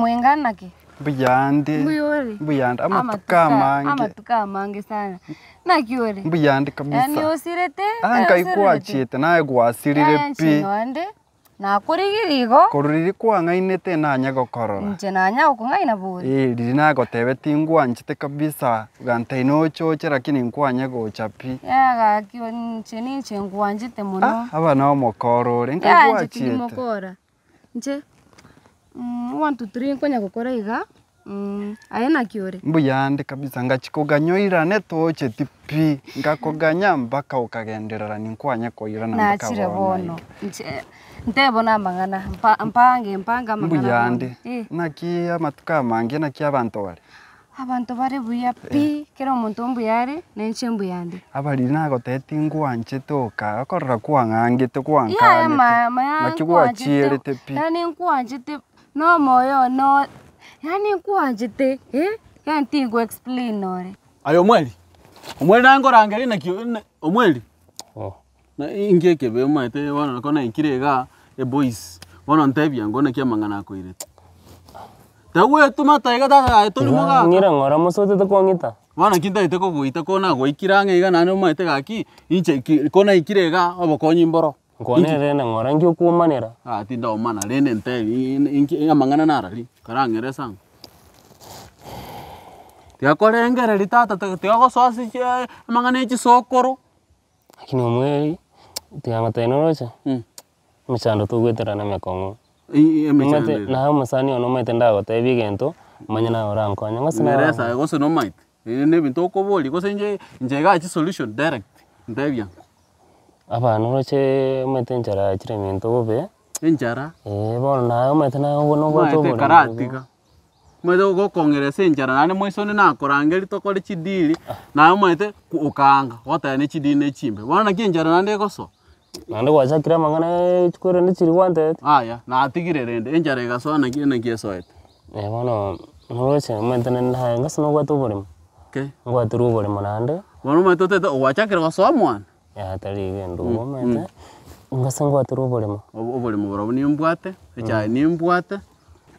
Omwenga naki? Mbuyande, Mbuya ore? mbuyande, amatuko amange. Amatuko amange sana. Naki ore? Mbuyande kabisa. Yaani osirete? Ah, nkai gwachiete naye gwasirire Yaya pi. inche noende, nakorigirie igo. Korwa riria kwang'ainete nanye gokorora. Inche nanya gokong'aina bori. Eh, riria nagotebetie ngwanchete kabisa, ogantebia noche oche lakini nkwanye gocha pi. Yaya gaki inche ninche nkwanchete mono. Ah, aba na omokora ore, nkai Yaya inche tindi gwachiete. mokora. Inche, one two three nkonya gokora iga, aye naki ore? Mbuyande kabisa, ngachia koganya oirane tocheti pi, ngakoganya mpaka okagenderera ninkwanye koirana mpaka Nachire bono bono, iga. inche ntebe bono amang'ana, mpa- mpange mpange amang'ana bono, Mbuyande, eh. naki amatuko amange naki abanto bare? Abanto bare buya pi, kera omonto mbuya are, na inche mbuya nde. Abariri nagotebetie ngwanchete oka, okorora kwang'angete Yaya gwankanete, mama naki nkwanchete, gwachierete pi. yaani nkwanchete na omoyo one o, yaani nkwanchete eh, yaani tingo explain nore. Aye Omweri, Omweri naye nkorangeria naki Omweri, na inki ekebe omanyete bono nako naikire igaa, eboys, bono ntebia ango naki amang'ana akoirete. Tagwetumata iga tata aye tori Tiga mogaka. ng'ire ng'ora mosotete kong'ita. Bono naki ntagete kogoita ko nagoikire ang'e iga naende omanyete gaki, inche ki ko naikire igaa obokonyi mboro. Nkwane rende ng'ora nki okwomanera. Ah tindaomana rende ntebi inki amang'ana narari, karang'ere ase ango. Tiga korengereria tata tiga gosoa ase chi amang'ana ya chisokoro. Lakini omweri, tiga ngotebie noroche, emechando togoeterana emekong'u. Emechando Omanyete ere. naye omosani one omanyete ndagotebie egento, omanye naye orankonye gose Ng'ere naye esae gose nomanyete, ere na ebinto okoboria gose inche inche igaa chisolution direct, ntebia. Abana oroche omanyete enchara yachire minto bobe, Enchara. eh bono naye omanyete naye nobwate Omanyete oboremo karatiga. Omanyete gokong'era ase enchara naende moiso onde nakorangeria tokore chideal, naye omanyete okaanga, ogoteba ne chideal ne chimbe. Bono naki enchara naende egosoa. Naende gwachakire amang'ana chikorende chiria gwantebeti. Aya, natigire rende, enchara egasoa naki naki esoete. Bono noroche omanyete naye gose nobwate oboremo, Kei. ngwaterwe oboremo naende. Bono omanyete otagete gwachakire gosoa mwane. Yaya tari iga endugu omanyete, gose ngwaterwe oboremo. Oboremo borobwo nimbwate, echae nimbwate.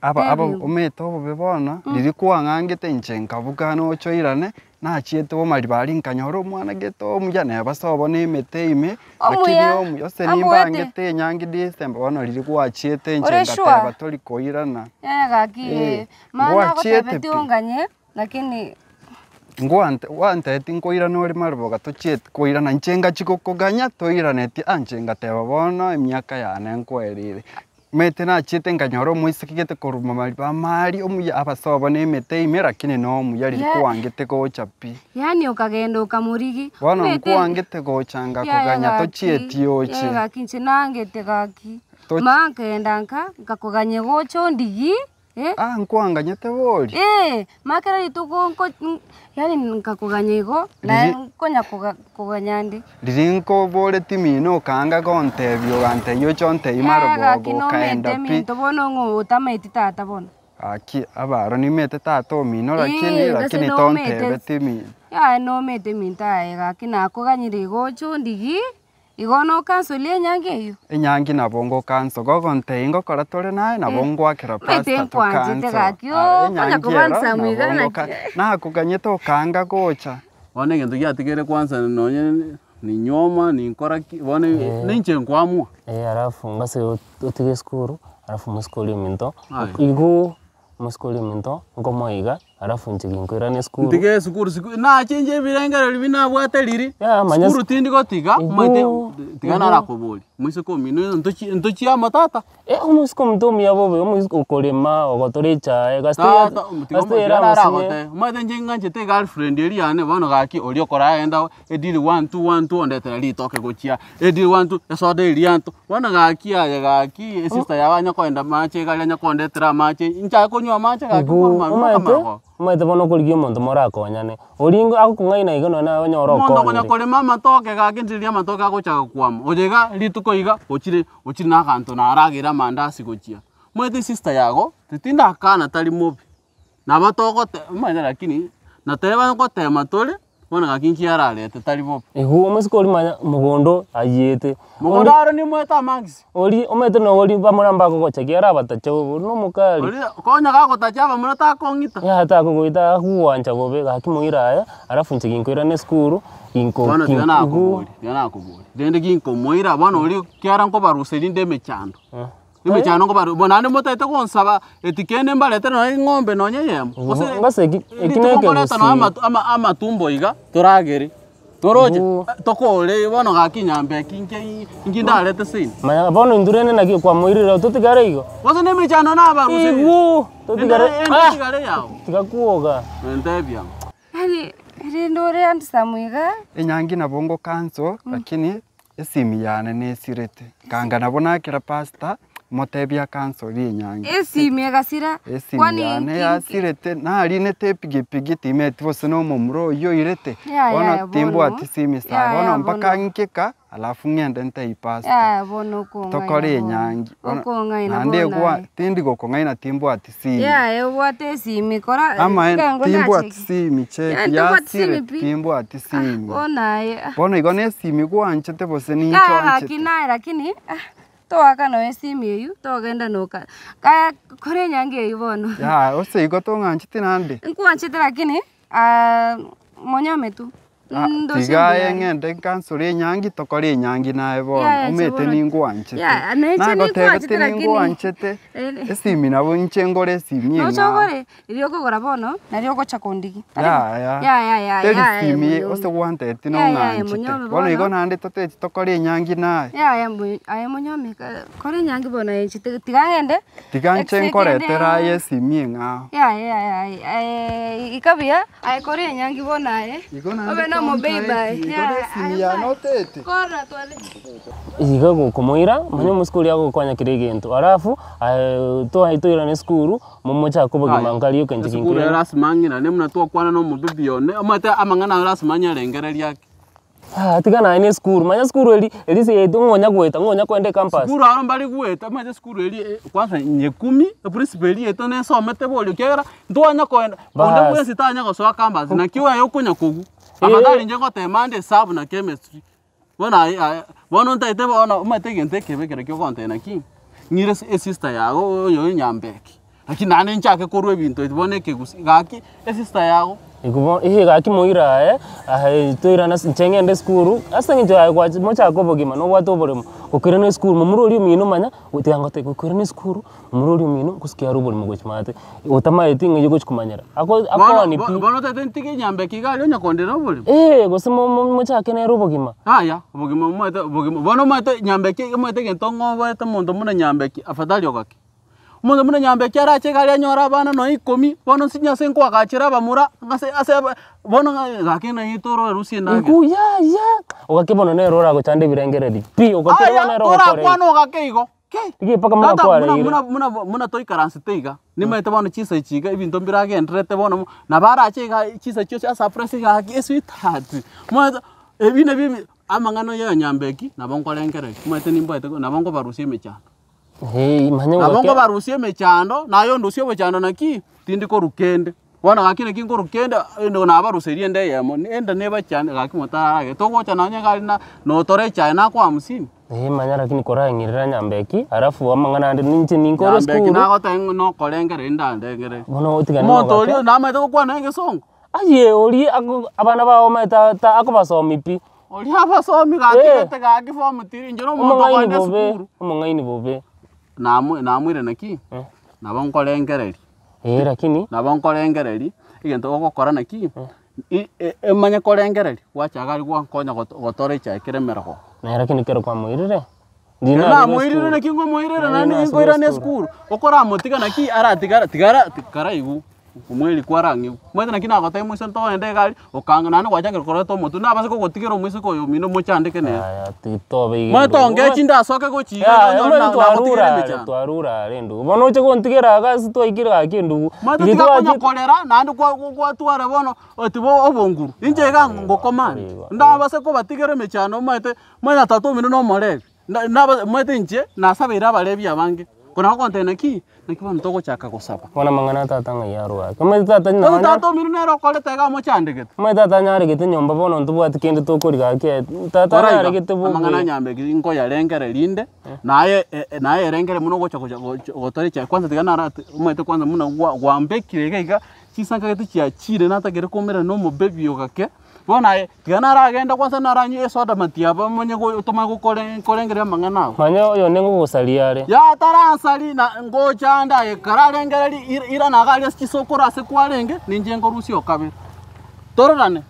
Aba aba omanyete obobe bono, riria kwang'angete inche nkabuga noche oirane, nachiete bomariba aria nkanyora omwana gete omuya neba sobo na emete ime, lakini Omuya, omuya ase ambuete. nimbangete enyangi December bono riria gwachiete inche Ore sure? ngateba tori koirana. Yaya gaki Eh, mana ngwachiete nagotebetie pi. onganye lakini Ngwante gwantebetie nkoirana ore marogoba tochieti koirana inche ngachia gokoganya toiraneti ah inche ngateba bono emiaka yane nkoerire. Omanyete nachiete nkanyora omoiseke gete korwa mariba amaaria omuya abasobo na emete ime lakini na omuya riria Ya- kwangete gocha pi. Yaani okagenda okamorigi. Bono Omanyete- nkwangete gocha Yaya ngakoganya gaki, tochieti oche. yaya gaki inche nangete gaki. Toch- Maa nkagenda nka, nkakoganya gocha ondigi, eh. Ah nkwanganyete bori? Eeh, maa kera rituko nko yaani nkakoganya igo, naye Riria- nkonya koga koganya nde. Riria nkoboreti mino okaanga gontebia ogantebia oche ontebie Yaya marogoba gaki nomanyete okaenda pi. eminto bono ng'o otamaeti tata bono. Gaki abaro nimete tata omino lakini Eeh, gose lakini nomanyete tontebeti mino. Yaya nomanyete eminto aye gaki nakoganyire igo oche ondigi. Igo nokansoria enyangi eyio? Enyangi nabo ngokanso gogontebia ngokora tore naye nabo ngoakera Omanyete pastor nkwanchete tokanso gaki Aa, oo, konya enyangi koba ero handsome nabo iga ngoka naki. nakoganyete okaanga gocha. Bono egento giatigaire kwanza nonye ninyuoma ninkora ki, bono ninche nkoamua. Eh alafu ngase otige esukuru, alafu mosike oria ominto, Aye. igo Omosike oria ominto nkomoa iga, alafu inche ginkoirana esukuru. Ntige esukuru siku nachenche ebirengererio buna nabwate riria, Yeah, manya sukuru tindi gotiga, omanyete Igo, tiga igo. narakoborie, moiseke omino ntochi ntochie amo tata? Eh, omosike ominto omuya bobe, omosike okorema, ogotora echae, gasi Tata tiga gasi tiga era amosinye. naragotebia, omanyete inche ng'anchete egirlfriend eria yane bono gaki oria okoragenda edeal one two one two ondetera ritoke gochia, edeal one two esoda eria nto, bono gaki aye gaki esister yago anya koenda mache iga aria anya kondetera amache, inche konywa amache gaki Igo korwa mambia mpaka omanyete, marogoba. omanyete bono okorigia omonto morakonyane, oria ingo agokong'aina iga nonye naye onyore Omonto okonya okonyire. korema amatoke gaki ndiri amatoke agochaka kwama, oyo iga rituko iga ochire ochire na aganto naragere amandasi gochia. Omanyete esister yago, tindakana tari mobe, nabo togote omanyete lakini, nateba ngotema tore. Bono gaki nki ararete tari bobe. Igo omosike oria manya mogondo ayiete. Mogondo aro nimoete amagisi. Oria omanyete na oria bamura mbagogocha arabatache oria na omokari. Oria konya gagotacha abamura takong'ita. Yaya takogoita agoancha bobe gaki moire aye, alafu inche ginkoirana esukuru, ginko Bono tiga igo. nakoboria, tiga nakoboria, rende ginkomoira bono oria kiara nkobaruseria inde emechando. Emechando nkobaru bo naende motaete gonsaba eti kende mbaretere nonye eng'ombe nonye eyemo, gose Gose eki eki rituko na nkoreta nonye ekegusii. amatu ama amatumbo iga toragere. Toroche Igo. tokore bono gaki nyambe eki nki inki ndarete seino. Manya bono intwe rende naki kwamoirire totigare igo. Gose na emechando nabaruserie. Igwo totigare Ende ah! etigare yao. Tiga kwoga. Entebia. Yaani rende ore handsome iga. Enyangi nabo ngokanso, lakini esimi yane nesirete. Kanga nabo nakera pastor, motebie akansorie enyangi. Esimi egasira, Esimi kwani yane nki- nki- yasirete, narinete epigipigi timeti gose na omomura oyio oirete, Yaya bono bono. timbwati simi sahi, Yaya bono mpaka bono. nkika alafu ng'ende ntebie pastor. Yaya bono okong'aina Tokore bono. enyangi, bono Okong'aina naende bono egwa aye. tindi gokong'aina timbwati simi. Yaya obwate esimi kora Amaene tiga timbwati ngondacheki. simi cheki Yaani tobwati simi yasire pi? timbwati Ah, simi. bono aye ah. Bono igo na esimi gwanchete gose ninche Yaya gaki oanchete. naye lakini ah, toaka nonya esimi eywo togenda noka kaya kore enyangi eywo bono. Yaya gose igo tong'ancheti naende? Nkwanchete lakini monyome tu. Ah, Ndoche tiga aye mbuya. ng'ende nkansore enyangi tokore enyangi naye bono, Yaya inche omanyete bono ningwanchete. yaya na inche Nagotebete ningwanchete lakini ningwanchete, eh, esimi nabo inche ngore esimi noche eng'ao. ogore, riria okogora bono, nario ogocha kondigi. Yaya, Yaya yaya teri yaya simi monyome. ase gwantebeti Yaya yaya nong'anchete. monyome Bono igo bono. naende toteti tokore enyangi naye. Yaya mbo aye monyome ka kora enyangi bono inche tiga ng'ende, Tiga inche ekse kende nkoretera aye esimi eng'ao. Yaya yaya aye ika buya, aye kora enyangi bono aye, Igo naende obe na omobabe aye. igo na Yaya esimi aye yane bye. otete. Kora tware. Iga gokomoira, manya omosike oria agokonya kera egento, alafu aye twaye toirane esukuru, momochake obogima nkari ekenche Esukuru ere ginkoirana. lasima ng'irane buna twakwana na omobibi one, omanyete amang'ana aye lasima nyarengereria ake. Ah tiga naye na esukuru, manya esukuru eri eri ase yaito ng'onya goeta ng'onya koenda ecampus. Sukuru aro mbari goeta, omanyete esukuru eria eh kwanza nyekumi, eprinciple eria yaito nesomete borio ekiagera, ntwanya koenda, onde Baas. bwensi tanya gosoa campus naki oye okonya kogwa, Eh. afadhali inche ngotema ande esabu na chemistry. Bono aye aye bono ntaete bono omanyete egento ekebe ekero kia ogontebia naki, ng'ire ase esister yago oyo nyambeki, lakini naende nchake korwa ebinto ebi bono ekegusii gaki esister yago. Igo bono eeh gaki moira aye, aye toirane ase inche ng'ende esukuru, ase eng'encho yaye gwachi mochake obogima nobwate oboremo, gokoirana esukuru momura oria omino manya, tiga ngotebi gokoirana esukuru, momura oria omino ngosikia are oboremo gochia maate, otamaeti ng'ai ogochi komanyera, ako Bono akooni bo pi. bono otagete ntige nyambeki iga aria onye kondera oboremo? Eeh gose mo- mo- mochake nere obogima. Yaya, obogima omanyete obogima bono omanyete nyambeki omanyete egento ng'oboete omonto buna nyambeki afadhali ogake. Omonto buna nyambeki arache iga aria anyore abana nonye ikomi, bono nsinye ase nkoagachera abamura, ase ase aba bono ng'a gaki naye tore rusia endagera. Igo yaya, ogake bono nere oragochande ebirengererio pi, ogakere Aya, bono nere ogokorera. torakwane ogake igo, ki! Rigia mpaka buna Tata buna kwareire. buna buna buna toikaransete iga, nimaete bono chinsa echi iga ebinto mbiragendererete bono mo, nabo arache iga chinsa chionsi asurprise iga gaki esweetheart, omanyete ebi nabio ebi amang'ana ya nyambeki nabo nkorengereria, omanyete nimbaete nabo nkobarusia emechando. Eeh manya Nabo ogake. nkobarusia emechando, naye ondusie obochando naki, tindi korwa kende. Bono gaki naki nkorwa kende, ende nabaruserie ende eyemo, ende nebachande gaki motararage, togocha nonye iga aria na notore echae nakoa hamsini. Eeh manya lakini korang'irera nyambeki, alafu amang'ana ande ninche ninkore Nyambeki esukuru. nagotebia ng'a nokorengereria ndandengererie. Bono otigane Omonto nogake. oria namaete gokwana egesongo. Aye oria ako abana bao omanyete ta akobasomia pi. Oria abasomi gaki Eh. gete gaki form three inche na omonto Omong'aini okoenda bobe, esukuru. omong'aini bobe. Namwe namwire naki, Eh. nabo nkorengereria, Eh lakini. nabo nkorengereria, egento ogokora naki, i- e- emanye korengereria, gwacha aria gwankonya goto gotora echae kere emerogo. Naye lakini ekero kwamoirire, Ekero ndinarure namoirire esukuru. naki nkomoirera Naye naende nasure ninkoirana esukuru. esukuru, okoramotiga naki aratigara tigara tikaraigwa. Omweri kwarang'igwa, omanyete naki nagotebia moiseke togende iga aria, okanga naende gwachakire koreta omotwe, nabase kogotigera omoiseke oyo omino mochandeke nere. Yaya titobe iga Omanyete endugu. ongechi ndasoke gochia iga Yaya onyore omanyete na nagotigera twarure are emechando. twarure are endugu, bono oche gontigera iga ase twaikire gaki endugu, Omanyete riria tiga konya twachete. korera naende kwa kwa kwatwara bono oti bo obonguru, inche iga ngokomande, ndabase kobatigera emechando omanyete, omanyete tata omino na omorebi, nda naba omanyete inche nasabeire abarebi abange. Kona gokontebia naki, naki bono togochaka gosaba. Bono amang'ana a tata ng'ai arwa ake. Omanyete tata Bono nonya tata omino nere okorete iga amochandegete. omanyete tata anyaregete nyomba bono ntobwati kende tokori gaki aye, tata Kora iga, anyaregete amang'ana bobe. anyambeki nkoyarengere rinde, naye naye erengere buna ogocha gocha gocha gotora echae kwanza tiga narate omanyete kwanza buna gwa gwambekire iga iga, chinsa nkagete chiachire natagere koumerana na omobebi ogake, bono aye tiga naragenda kwanza naranywa esoda matiaba manye go tomanye gokore korengereria amang'ana ago. Manya oyonde ngogosaria are. Yaya taransari na ngocha ande aye kararengereria ira irana iga aria ase chisokoro ase kwarenge, ninche nkorusia okabere. Tororane.